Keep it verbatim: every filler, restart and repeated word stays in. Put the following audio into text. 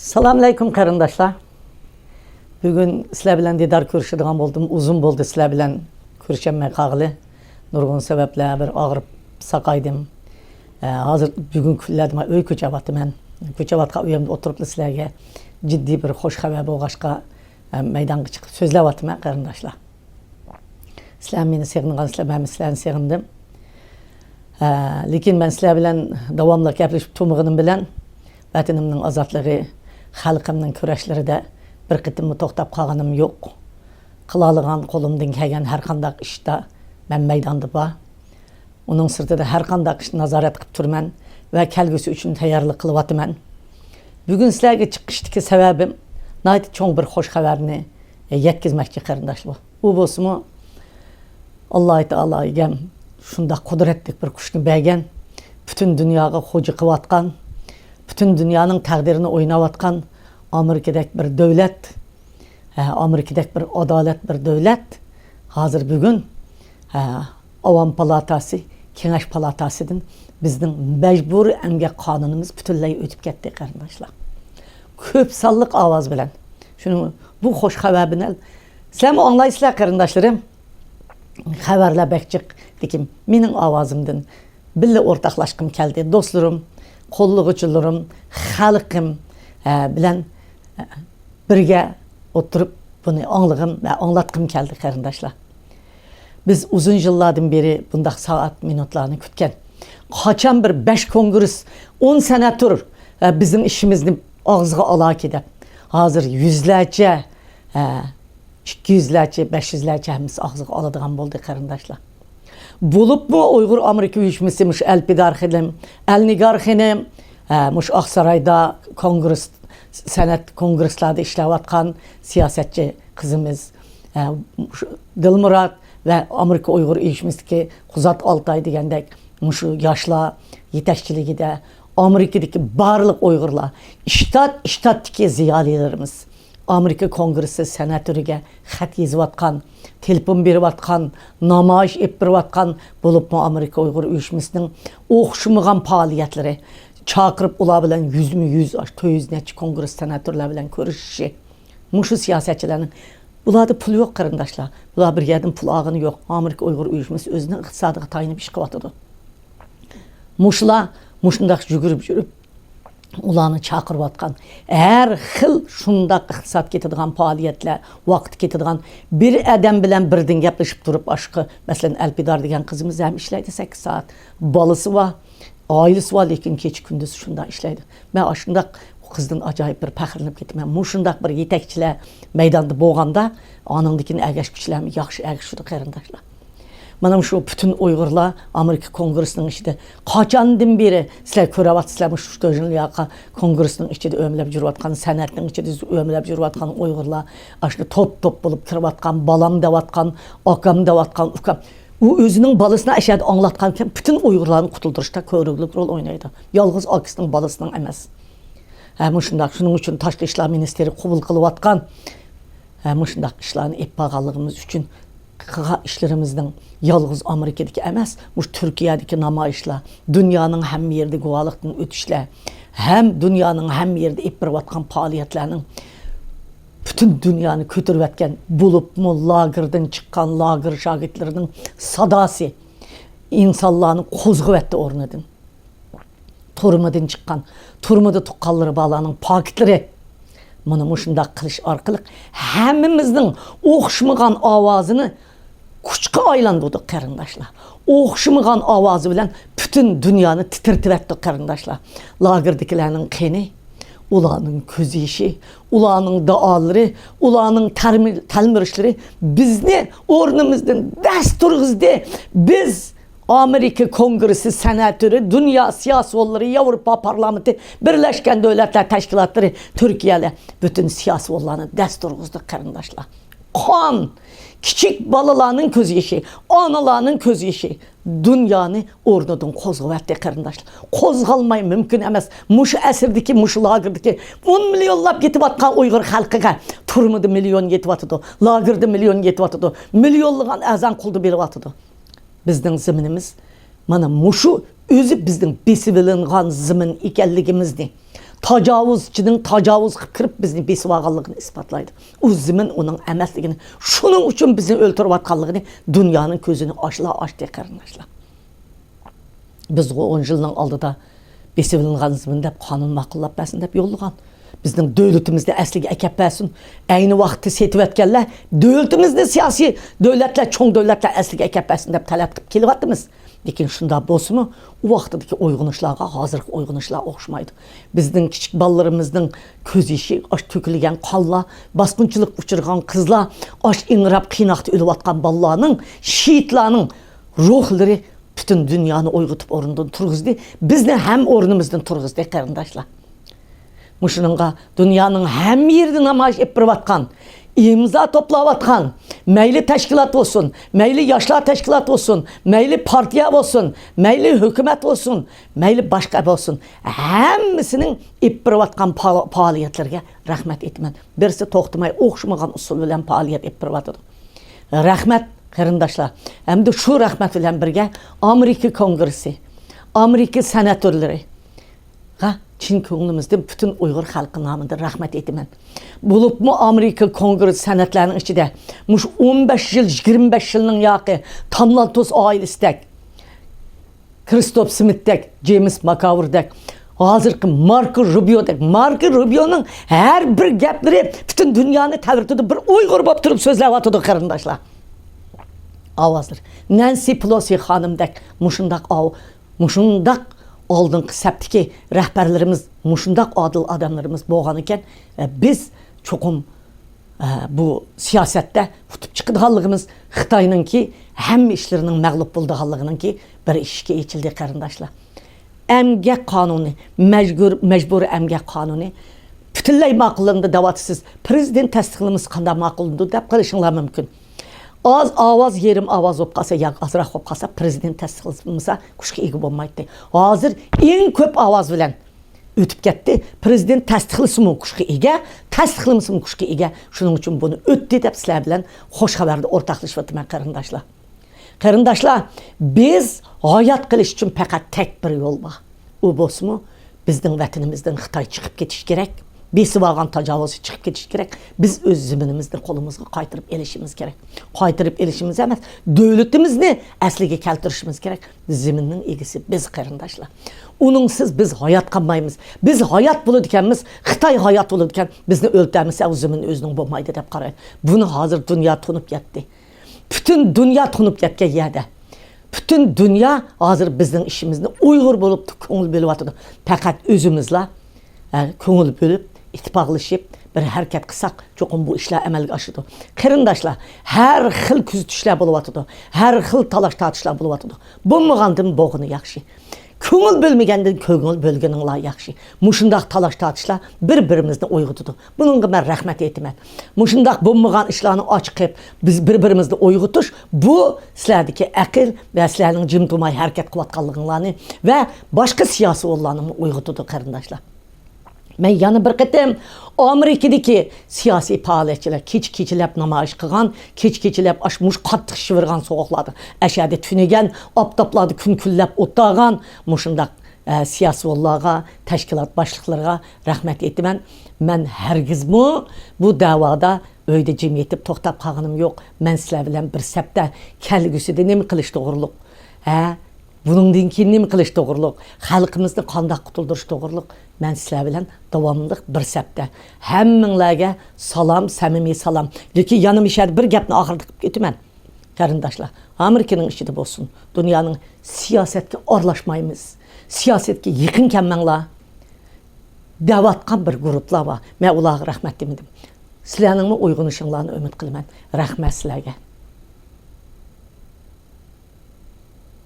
سالام ئەلەيكۇم قېرىنداشلار. بۈگۈن سىلەر بىلەن دىدار كۆرۈشىدىغان بولدۇم. ئۇزۇن بولدى سىلەر بىلەن كۆرۈشەلمەي قالغىلى. نۇرغۇن سەۋەبلەر، بىر ئاغرىپ ساقايدىم. ئە، ھازىر بۈگۈنكى كۈنلەردە مەن ئۆي كۆچەۋاتىمەن. كۆچەۋاتقان ئۆيۈمدە ئولتۇرۇپلا سىلەرگە جىددىي بىر خۇش خەۋەر بولغاچقا، ئە، مەيدانغا چىقىپ سۆزلەۋاتىمەن قېرىنداشلار. سىلەر مېنى سېغىنغانسىلەر، مەنمۇ سىلەرنى سېغىندىم. ھە، لېكىن مەن سىلەر بىلەن داۋاملىق گەپلىشىپ تۇرمىغىنىم بىلەن ۋەتىنىمنىڭ ئازادلىقى، خەلقىمنىڭ كۈرەشلىرىدە بىر قېتىممۇ توختاپ قالغىنىم يوق. قىلالىغان، قولۇمدىن كەلگەن ھەر قانداق ئىشتا مەن مەيداندا بار. ئۇنىڭ سىرتىدا ھەر قانداق ئىشنى نازارەت قىلىپ تۇرىمەن ۋە كەلگۈسى ئۈچۈن تەييارلىق قىلىۋاتىمەن. بۈگۈن سىلەرگە چىقىشتىكى سەۋەبىم ناھايىتى چوڭ بىر خۇش خەۋەرنى يەتكۈزمەكچى قېرىنداشلار. ئۇ بولسىمۇ ئاللاھ تائالا ئىگەم شۇنداق قۇدرەتلىك بىر كۈچنى بەرگەن، پۈتۈن دۇنياغا خوجا قىلىۋاتقان، پۈتۈن دۇنيانىڭ تەقدىرىنى ئويناۋاتقان ئامېرىكىدەك بىر دۆلەت، ھە، ئامېرىكىدەك بىر ئادالەت بىر دۆلەت ھازىر بۈگۈن، ھە، ئاۋام پالاتاسى، كېڭەش پالاتاسىدىن بىزنىڭ مەجبۇرىي ئەمگەك قانۇنىمىز پۈتۈنلەي ئۆتۈپ كەتتى قېرىنداشلار. كۆپ سانلىق ئاۋاز بىلەن. شۇنىڭ، بۇ خۇش خەۋەر بىلەن سىلەرمۇ ئاڭلايسىلەر قېرىنداشلىرىم. خەۋەرلەر بەك جىق، لېكىن مېنىڭ ئاۋازىمدىن بىللە ئورتاقلاشقۇم كەلدى. دوستلىرىم، قوللىغۇچىلىرىم، خەلقىم، ئە، بىلەن، ئە، بىرگە ئولتۇرۇپ بۇنى ئاڭلىغىم ۋە ئاڭلاتقۇم كەلدى قېرىنداشلار. بىز ئۇزۇن يىللاردىن بېرى بۇنداق سائەت، مىنۇتلارنى كۈتكەن. قاچان بىر بەش كونگرېس، ئون سېناتور، ئە، بىزنىڭ ئىشىمىزنى ئاغزىغا ئالاكى دەپ. ھازىر يۈزلەرچە، ئە، ئىككى يۈزلەرچە، بەش يۈزلەرچە ھەممىسى ئاغزىغا ئالىدىغان بولدى قېرىنداشلار. بولۇپمۇ ئۇيغۇر ئامېرىكا ئۇيۇشمىسى مۇشۇ ئەلپىدار خېنىم، ئەلنىگار خېنىم، ئە، مۇشۇ ئاقسارايدا كونگرېس سەنئەت كونگرېسلاردا ئىشلەۋاتقان سىياسەتچى قىزىمىز، ئە، مۇشۇ دىلمۇرات ۋە ئامېرىكا ئۇيغۇر ئۇيۇشمىسىدىكى قۇزات ئالتاي دېگەندەك مۇشۇ ياشلار يېتەكچىلىكىدە ئامېرىكىدىكى بارلىق ئۇيغۇرلار، شتات، شتاتتىكى زىيالىيلىرىمىز، ئامېرىكا كونگرېسسى سېناتورىگە خەت يېزىۋاتقان، تېلېفون بېرىۋاتقان، نامايىش ئېلىپ بېرىۋاتقان، بولۇپمۇ ئامېرىكا ئۇيغۇر ئۇيۇشمىسىنىڭ ئوخشىمىغان پائالىيەتلىرى، چاقىرىپ ئۇلار بىلەن يۈزمۇ يۈز، ئاشۇ تۆت يۈز نەچچە كونگرېس سېناتورلار بىلەن كۆرۈشۈشى. مۇشۇ سىياسەتچىلەرنىڭ، بۇلاردا پۇل يوق قېرىنداشلار. بۇلار بىر يەردىن پۇل ئالغىنى يوق. ئامېرىكا ئۇيغۇر ئۇيۇشمىسى ئۆزىنىڭ ئىقتىسادىغا تايىنىپ ئىش قىلىۋاتىدۇ. مۇشۇلار مۇشۇنداق يۈگۈرۈپ يۈرۈپ، ئۇلارنى چاقىرىۋاتقان ھەر خىل شۇنداق ئىقتىساد كېتىدىغان پائالىيەتلەر، ۋاقىت كېتىدىغان، بىر ئادەم بىلەن بىردىن گەپلىشىپ تۇرۇپ، ئاشۇ، مەسىلەن، ئەلپىدار دېگەن قىزىمىز ھەم ئىشلەيدۇ سەككىز سائەت. بالىسى بار، ئائىلىسى بار، لېكىن كېچە كۈندۈز شۇنداق ئىشلەيدۇ. مەن ئاشۇنداق قىزدىن ئاجايىپ بىر پەخىرلىنىپ كېتىمەن. مۇشۇنداق بىر يېتەكچىلەر مەيداندا بولغاندا، ئانىڭدىن كېيىن ئەگەشكۈچىلەرمۇ ياخشى ئەگىشىدۇ قېرىنداشلار. مانا مۇشۇ پۈتۈن ئۇيغۇرلار ئامېرىكا كونگرېسسىنىڭ ئىچىدە قاچاندىن بېرى سىلەر كۆرۈۋاتىسىلەر، مۇشۇ شتۆژنلياقا كونگرېسسىنىڭ ئىچىدە ئۆمىلەپ يۈرۈۋاتقان، سەنئەتنىڭ ئىچىدە ئۆمىلەپ يۈرۈۋاتقان ئۇيغۇرلار، ئاشۇ توپ-توپ بولۇپ كىرىۋاتقان، بالام دەۋاتقان، ئاكام دەۋاتقان، ئۇكام. ئۇ ئۆزىنىڭ بالىسىنى ئەشەدە ئاڭلاتقانكەن، پۈتۈن ئۇيغۇرلارنى قۇتۇلدۇرۇشتا كۆرۈكلۈك رول ئوينايدۇ. يالغۇز ئاكىسىنىڭ، بالىسىنىڭ ئەمەس. ھە، مۇشۇنداق. شۇنىڭ ئۈچۈن تاشقى ئىشلار مىنىستىرى قوبۇل قىلىۋاتقان، ھە، مۇشۇنداق ئىشلارنى ئېلىپ بارغانلىقىمىز ئۈچۈن قىلغان ئىشلىرىمىزنىڭ يالغۇز ئامېرىكىدىكى ئەمەس، مۇشۇ تۈركىيەدىكى نامايىشلار، دۇنيانىڭ ھەممە يېرىدە گۇۋاھلىقتىن ئۆتۈشلەر ھەم دۇنيانىڭ ھەممە يېرىدە ئېلىپ بېرىۋاتقان پائالىيەتلەرنىڭ پۈتۈن دۇنيانى كۆتۈرۈۋەتكەن، بولۇپمۇ لاگېردىن چىققان لاگېر شاگىرتلىرىنىڭ ساداسى ئىنسانلارنى قوزغىۋەتتى ئورنىدىن. تۈرمىدىن چىققان، تۈرمىدە تۇغقانلىرى بارلارنىڭ پاكىتلىرى. مانا مۇشۇنداق قىلىش ئارقىلىق ھەممىمىزنىڭ ئوخشىمىغان ئاۋازىنى كۈچكە ئايلاندۇردۇق قېرىنداشلار. ئوخشىمىغان ئاۋازى بىلەن پۈتۈن دۇنيانى تىترىتىۋەتتۇق قېرىنداشلار. لاگېردىكىلەرنىڭ قېنى، ئۇلارنىڭ كۆز يېشى، ئۇلارنىڭ دۇئالىرى، ئۇلارنىڭ تەرمى-، تەلمۈرۈشلىرى بىزنى ئورنىمىزدىن دەس تۇرغۇزدى. بىز ئامېرىكا كونگرېسسى سېناتورى، دۇنيا سىياسىيونلىرى، ياۋروپا پارلامېنتى، بىرلەشكەن دۆلەتلەر تەشكىلاتلىرى، تۈركىيەلەر، پۈتۈن سىياسىيونلارنى دەس تۇرغۇزدى قېرىنداشلار. قان، كىچىك بالىلارنىڭ كۆز يېشى، ئانىلارنىڭ كۆز يېشى دۇنيانى ئورنىدىن قوزغىۋەتتى قېرىنداشلار. قوزغالماي مۇمكىن ئەمەس. مۇشۇ ئەسىردىكى، مۇشۇ لاگېردىكى ئون مىليونلاپ يېتىۋاتقان ئۇيغۇر خەلقىگە، تۈرمىدە مىليون يېتىۋاتىدۇ، لاگېردا مىليون يېتىۋاتىدۇ، مىليونلىغان ئەرزان قۇلدا بېرىۋاتىدۇ. بىزنىڭ زېمىنىمىز مانا مۇشۇ ئۆزى بىزنىڭ بېسىۋېلىنغان زېمىن ئىكەنلىكىمىزنى، تاجاۋۇزچىنىڭ تاجاۋۇز قىلىپ كىرىپ بىزنى بېسىۋالغانلىقىنى ئىسپاتلايدۇ. ئۇ زېمىن ئۇنىڭ ئەمەسلىكىنى، شۇنىڭ ئۈچۈن بىزنى ئۆلتۈرۈۋاتقانلىقىنى دۇنيانىڭ كۆزىنى ئاچلا ئاچتى، قېرىنداشلار. بىزغۇ ئون يىلنىڭ ئالدىدا بېسىۋېلىنغان زېمىن دەپ قانۇن ماقۇللاپ بەرسۇن دەپ يوللىغان. بىزنىڭ دۆلىتىمىزنى ئەسلىگە ئەكەپ بەرسۇن. ئەينى ۋاقىتتا سېتىۋەتكەنلەر دۆلىتىمىزنى سىياسىي دۆلەتلەر، چوڭ دۆلەتلەر ئەسلىگە ئەكەپ بەرسۇن دەپ تەلەپ قىلىپ كېلىۋاتىمىز. لېكىن شۇنداق بولسىمۇ، ئۇ ۋاقتىدىكى ئويغىنىشلارغا ھازىرقى ئويغىنىشلار ئوخشىمايدۇ. بىزنىڭ كىچىك بالىلىرىمىزنىڭ كۆز يېشى، ئاش تۆكۈلگەن قانلار، باسقۇنچىلىققا ئۇچرىغان قىزلار، ئاش ئىڭراپ قىيناقتا ئۆلۈۋاتقان بالىلارنىڭ، شېھىتلارنىڭ روھلىرى پۈتۈن دۇنيانى ئويغىتىپ ئورنىدىن تۇرغۇزدى. بىزنى ھەم ئورنىمىزدىن تۇرغۇزدى، قېرىنداشلار. مۇشۇنىڭغا دۇنيانىڭ ھەممە يېرىدە نامايىش ئېلىپ بېرىۋاتقان، ئىمزا توپلاۋاتقان، مەيلى تەشكىلات بولسۇن، مەيلى ياشلار تەشكىلاتى بولسۇن، مەيلى پارتىيە بولسۇن، مەيلى ھۆكۈمەت بولسۇن، مەيلى باشقا بولسۇن، ھەممىسىنىڭ ئېلىپ بېرىۋاتقان پائال-، پائالىيەتلىرىگە رەھمەت ئېيتىمەن. بىرسى توختىماي ئوخشىمىغان ئۇسۇل بىلەن پائالىيەت ئېلىپ بېرىۋاتىدۇ. رەھمەت، قېرىنداشلار. ھەمدە شۇ رەھمەت بىلەن بىرگە ئامېرىكا كونگرېسسى، ئامېرىكا سېناتورلىرىغا چىن كۆڭلىمىزدىن پۈتۈن ئۇيغۇر خەلقى نامىدىن رەھمەت ئېيتىمەن. بولۇپمۇ ئامېرىكا كونگرېسسى سېناتلارنىڭ ئىچىدە مۇشۇ ئون بەش يىل، يىگىرمە بەش يىلنىڭ ياقى تاملانتوس ئائىلىسىدەك، كىرىستوپ سمىتتەك، جېيمس ماكاۋردەك، ھازىرقى ماركو روبىيودەك، ماركو روبىيونىڭ ھەر بىر گەپلىرى پۈتۈن دۇنيانى تەۋرىتىدۇ، بىر ئۇيغۇر بولۇپ تۇرۇپ سۆزلەۋاتىدۇ، قېرىنداشلار. ئاۋازلىرى. نەنسى پېلوسى خانىمدەك مۇشۇنداق ئاۋ-، مۇشۇنداق ئالدىنقى سەپتىكى رەھبەرلىرىمىز، مۇشۇنداق ئادىل ئادەملىرىمىز بولغان ئىكەن، ئە، بىز چوقۇم ئە، بۇ سىياسەتتە ئۇتۇپ چىقىدىغانلىقىمىز، خىتاينىڭكى ھەممە ئىشلىرىنىڭ مەغلۇپ بولىدىغانلىقىنىڭكى بىر ئىشىكى ئېچىلدى، قېرىنداشلار. ئەمگەك قانۇنى، مەجبۇر-، مەجبۇرىي ئەمگەك قانۇنى پۈتۈنلەي ماقۇللىنىدۇ دەۋاتىسىز. پىرېزىدېنت تەستىقلىمىسى قانداق ماقۇللىنىدۇ دەپ قېلىشىڭلار مۇمكىن. ئاز ئاۋاز، يېرىم ئاۋاز بولۇپ قالسا ياكى ئازراق بولۇپ قالسا، پىرېزىدېنت تەستىقلىمىسا كۈچكە ئىگە بولمايتتى. ھازىر ئەڭ كۆپ ئاۋاز بىلەن ئۆتۈپ كەتتى. پىرېزىدېنت تەستىقلىسىمۇ كۈچكە ئىگە، تەستىقلىمىسىمۇ كۈچكە ئىگە. شۇنىڭ ئۈچۈن بۇنى ئۆتتى دەپ سىلەر بىلەن خوش خەۋەردە ئورتاقلىشىۋاتىمەن، قېرىنداشلار. قېرىنداشلار، بىز ھايات قېلىش ئۈچۈن پەقەت تەك بىر يول بار. ئۇ بولسىمۇ بىزنىڭ ۋەتىنىمىزدىن خىتاي چىقىپ كېتىشى كېرەك. بېسىۋالغان تاجاۋۇزچى چىقىپ كېتىشى كېرەك. بىز ئۆز زېمىنىمىزنى قولىمىزغا قايتۇرۇپ ئېلىشىمىز كېرەك. قايتۇرۇپ ئېلىشىمىز ئەمەس، دۆلىتىمىزنى ئەسلىگە كەلتۈرۈشىمىز كېرەك. زېمىننىڭ ئىگىسى بىز، قېرىنداشلار. ئۇنىڭسىز بىز ھايات قالمايمىز. بىز ھايات بولىدىكەنمىز، خىتاي ھايات بولىدىكەن، بىزنى ئۆلتۈرمىسە ئۇ زېمىن ئۆزىنىڭ بولمايدۇ دەپ قارايدۇ. بۇنى ھازىر دۇنيا تونۇپ يەتتى. پۈتۈن دۇنيا تونۇپ يەتكەن يەردە. پۈتۈن دۇنيا ھازىر بىزنىڭ ئىشىمىزنى ئۇيغۇر بولۇپ كۆڭۈل بۆلۈۋاتىدۇ. پەقەت ئۆزىمىزلا، ئە، كۆڭۈل بۆلۈپ، ئىتتىپاقلىشىپ، بىر ھەرىكەت قىلساق، چوقۇم بۇ ئىشلار ئەمەلگە ئاشىدۇ. قېرىنداشلار، ھەر خىل كۆزىتىشلەر بولۇۋاتىدۇ، ھەر خىل تالاش-تارتىشلار بولۇۋاتىدۇ. بولمىغاندىن بولغىنى ياخشى. كۆڭۈل بۆلمىگەندىن كۆڭۈل بۆلگىنىڭلار ياخشى. مۇشۇنداق تالاش-تارتىشلار بىر-بىرىمىزنى ئويغىتىدۇ. بۇنىڭغا مەن رەھمەت ئېيتىمەن. مۇشۇنداق بولمىغان ئىشلارنى ئاچىقىپ، بىز بىر-بىرىمىزنى ئويغىتىش، بۇ سىلەردىكى ئەقىل ۋە سىلەرنىڭ جىم تۇرماي ھەرىكەت قىلىۋاتقانلىقىڭلارنى ۋە باشقا سىياسىيونلارنىمۇ ئويغىتىدۇ، قېرىنداشلار. مەن يەنە بىر قېتىم ئامېرىكىدىكى سىياسىي پائالىيەتچىلەر كېچە-كېچىلەپ نامايىش قىلغان، كېچە-كېچىلەپ ئاش-، مۇشۇ قاتتىق شىۋىرغان سوغۇقلاردا ئەشەدە تۈنىگەن، ئاپتاپلاردا كۈن كۈنلەپ ئولتۇرغان مۇشۇنداق، ئە، سىياسىيونلارغا، تەشكىلات باشلىقلىرىغا رەھمەت ئېيتىمەن. مەن ھەرگىزمۇ بۇ دەۋادا ئۆيدە جىم يېتىپ توختاپ قالغىنىم يوق. مەن سىلەر بىلەن بىر سەپتە. كەلگۈسىدە نېمە قىلىش توغرۇلۇق؟ ھە؟ بۇنىڭدىن كېيىن نېمە قىلىش توغرۇلۇق؟ خەلقىمىزنى قانداق قۇتۇلدۇرۇش توغرۇلۇق؟ مەن سىلەر بىلەن داۋاملىق بىر سەپتە. ھەممىڭلارگە سالام، سەمىمىي سالام. لېكىن يەنە مۇشۇ يەردە بىر گەپنى ئاخىرىدا قىلىپ ئۆتىمەن. قېرىنداشلار، ئامېرىكىنىڭ ئىچىدە بولسۇن، دۇنيانىڭ سىياسەتكە ئارىلاشمايمىز. سىياسەتكە يېقىن كەلمەڭلار دەۋاتقان بىر گۇرۇپلار بار. مەن ئۇلارغا رەھمەت دېمىدىم. سىلەرنىڭمۇ ئويغىنىشىڭلارنى ئۈمىد قىلىمەن. رەھمەت سىلەرگە.